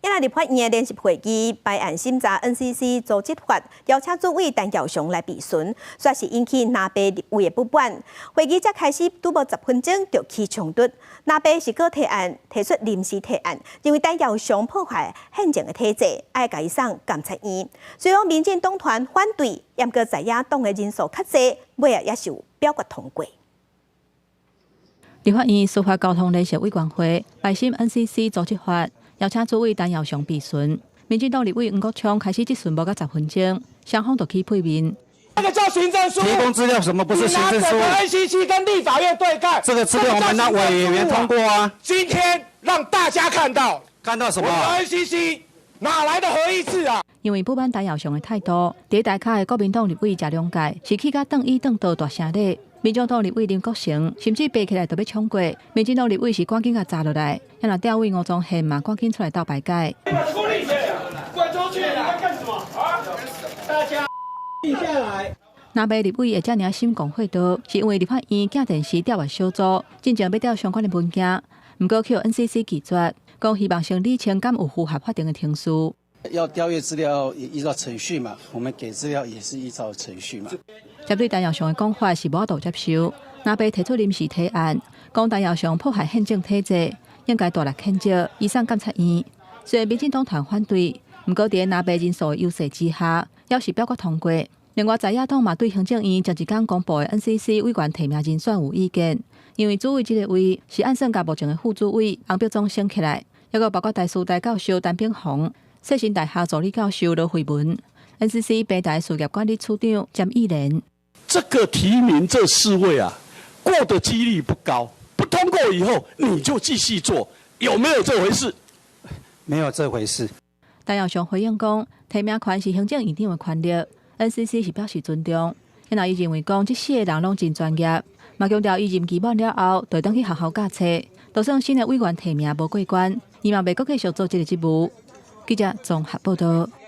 因為立法院的聯席會議排案審查 NCC 組織法，邀請主委陳耀祥來備詢，煞是引起藍白立委的不滿。會議才開始拄無10分鐘就起衝突，藍白是閣提案提出臨時提案，認為陳耀祥破壞憲政的體制，愛共伊送監察院。雖然民進黨團反對，毋過在野黨的人數較濟，尾仔也是有表決通過。立法院司法交通聯席委員會排審 NCC 組織法，邀請主委陳耀祥備詢。民進黨立委黃國昌開始質詢無到10分鐘，雙方就起屁面。這個叫行政書。提供資料什麼不是行政書？NCC 跟立法院對幹。這個資料我們讓委員通過啊。今天讓大家看到，看到什麼？NCC 哪來的合議制啊？因為不滿陳耀祥的態度，佇台跤的國民黨立委謝龍介是氣甲轉椅轉桌大聲咧。民眾黨立委林國成甚至爬起來就欲衝過，民進黨立委是趕緊共閘落來，啊若調委吳宗憲嘛趕緊出來鬥排解。出力些，滾出去！你在幹什麼？啊！大家靜下來。藍白立委會遮爾心廣火刀，是因為立法院鏡電視調閱小組進前欲調相關的文件，毋過予 NCC 拒絕，講希望先理清敢有符合法定的程序。要調閱資料依照程序嘛，我們給資料也是依照程序嘛。針對陳耀祥的講法是無法度接受，藍白提出臨時提案，講陳耀祥破壞憲政體制，應該大力譴責，移送監察院。雖然民進黨團反對，毋過佇藍白人數的優勢之下，猶是表決通過。另外，在野黨嘛對行政院前一工公布的 NCC 委員提名人選有意見，因為主委這個位是按算共目前的副主委洪碧忠升起來，抑閣包括台師大教授陳炳宏、世新大學助理教授羅惠文、NCC 平台事業管理處長詹義蓮。這個提名這四位啊，過的幾率不高，不通過以後你就繼續做，有沒有這回事？沒有這回事。陳耀祥回應講，提名權是行政院長的權力，NCC 是表示尊重。因為伊認為講這四個人攏真專業，嘛強調伊任期滿了後，就會轉去學校教冊。就算新的委員提名無過關，伊嘛袂閣繼續做這個職務。記者綜合報道。